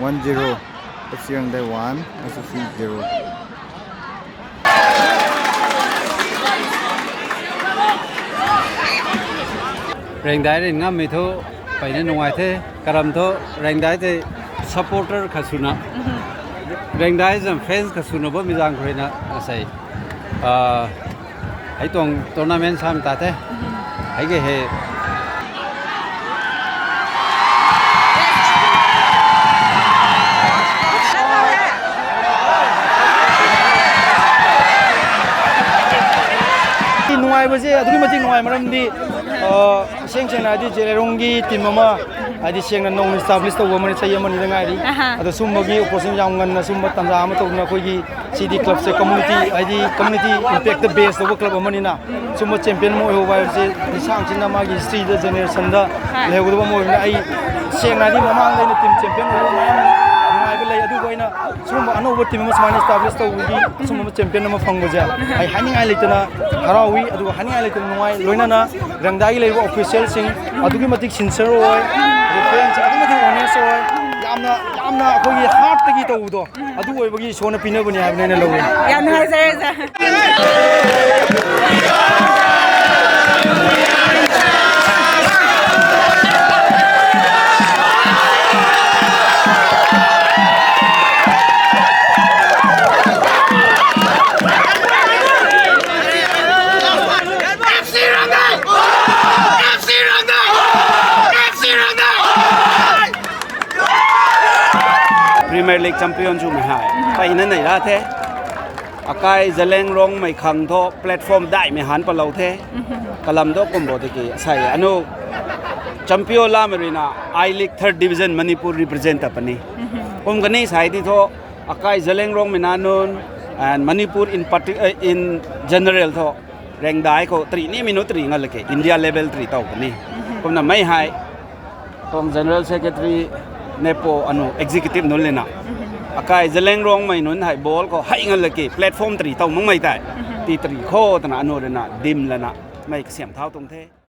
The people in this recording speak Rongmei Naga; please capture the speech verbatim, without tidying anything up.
One zero. F C Rangdaih one, S S C zero. Rangdaih rin ngammei thu peyna nungai the. Karam thu Rangdaih tei supporter khat swna, Rangdaih zam fans khat swna bammei zaeng khou ruina asei, ah, hei tuang tournament sam ta the. Hei ke he. Nungai ba se, aduk matik nungai maram di, ah, seng seng na di Zeliangrong ki team ama, ai di seng na nong establish tau ba mani chai ama ni da ngai di. Aha. Ado sumba ki opportunity yam ngan na sumba tanza ama tau na koi ki C D club se community, ai di community impact the base tau ba club ama ni na. Sumba champion mo ho ba se, di sang chin na ma ki history da generation da. Hai. Leu gu ba mo na ai seng na di mamang da na team champion ho ma nungai ba lei adu ba na. Sumba ano ba team ama sumana establish tau di, sumba champion ama phang ba ja. Ai hani ngai lei tana, harau wi, adu hani ngai lei tana nungai, loina na, Rangdaih lei ba official sing, adu ki matik sincere oi, adu fans, adu matik honest oi, yamna, yamna, koi ki heart ta ki tau do. Adu oi ba ki sona pina ba ni hai ba na lou. Yamna hai zara za. Premier League champion swmei hei peyna nei ra the. Akai Zeliangrongmei khang thu platform daihmei han palou the. Kalam do kum bo tiki sei anu champion lamei ruina I-League third division Manipur represent ta puni. Kum kani sei di thu akai Zeliangrongmei na nunc and Manipur in parti-, eh, in general thu Rangdaih khou tri nimei nu tri nga lake India level tri tau puni. Kumna mei hei tuang General Secretary nepo anu executive nunc lena akai Zeliangrongmei nunc hei ball khou hei nga lake platform tri tau makmei tei ti tri kho twna anu ruina dim lana mei kasiam thau tuang the.